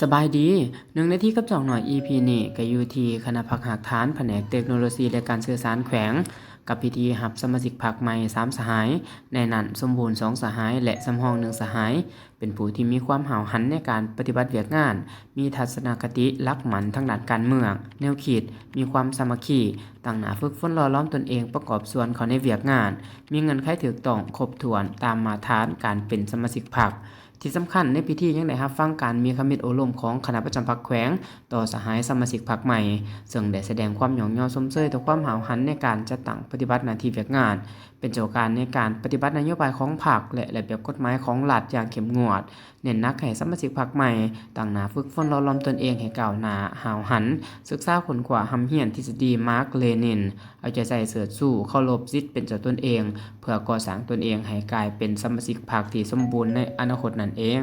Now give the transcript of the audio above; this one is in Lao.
ສະບາຍດີ, ໜຶ່ງນາທີກັບສອງໜ້ອຍ ອີພີນີ້ກໍຢູ່ທີ່ຄະນະພັກຮາກຖານ ພະແນກເຕັກໂນໂລຊີ ແລະ ການສື່ສານແຂວງ ກັບພິທີຮັບສະມາຊິກພັກໃໝ່ສາມສະຫາຍ, ໃນນັ້ນສົມບູນສອງສະຫາຍ ແລະ ສຳຮອງໜຶ່ງສະຫາຍ ເປັນຜູ້ທີ່ມີຄວາມຫ້າວຫັນໃນການປະຕິບັດວຽກງານ, ມີທັດສະນະຄະຕິຫຼັກໝັ້ນທາງດ້ານການເມືອງ, ແນວຄິດ, ມີຄວາມສາມັກຄີ, ຕັ້ງໜ້າຝຶກຝົນຫຼໍ່ຫຼອມຕົນເອງປະກອບສ່ວນເຂົ້າໃນວຽກງານ, ມີເງື່ອນໄຂຖືກຕ້ອງຄົບຖ້ວນຕາມມາດຕະຖານການເປັນສະມາຊິກພັກ. ທີ່ສຳຄັນ, ໃນພິທີຍັງໄດ້ຮັບຟັງການມີຄຳເຫັນໂອ້ລົມຂອງຄະນະປະຈຳພັກແຂວງຕໍ່ສະຫາຍສະມາຊິກພັກໃໝ່, ເຊິ່ງໄດ້ສະແດງຄວາມຍ້ອງຍໍຊົມເຊີຍຕໍ່ຄວາມຫ້າວຫັນໃນການຈັດຕັ້ງປະຕິບັດໜ້າທີ່ວຽກງານ, ເປັນເຈົ້າການໃນການປະຕິບັດນະໂຍບາຍຂອງພັກ ແລະ ລະບຽບກົດໝາຍຂອງລັດຢ່າງເຂັ້ມງວດ, ເນັ້ນໜັກໃຫ້ສະມາຊິກພັກໃໝ່ຕັ້ງໜ້າຝຶກຝົນຫຼໍ່ຫຼອມຕົນເອງໃຫ້ກ້າວໜ້າ, ຫ້າວຫັນ, ສຶກສາຄົ້ນຄວ້າຮ່ຳຮຽນທິດສະດີມາກ-ເລນິນ, ເອົາໃຈໃສ່ເຊີດຊູ, ເຄົາລົບສິດເປັນເຈົ້າຕົນເອງ ເພື່ອກໍ່ສ້າງຕົນເອງໃຫ້ກາຍເປັນສະມາຊິກພັກທີ່ສົມບູນໃນອະນາຄົດນັ້ນເອງ.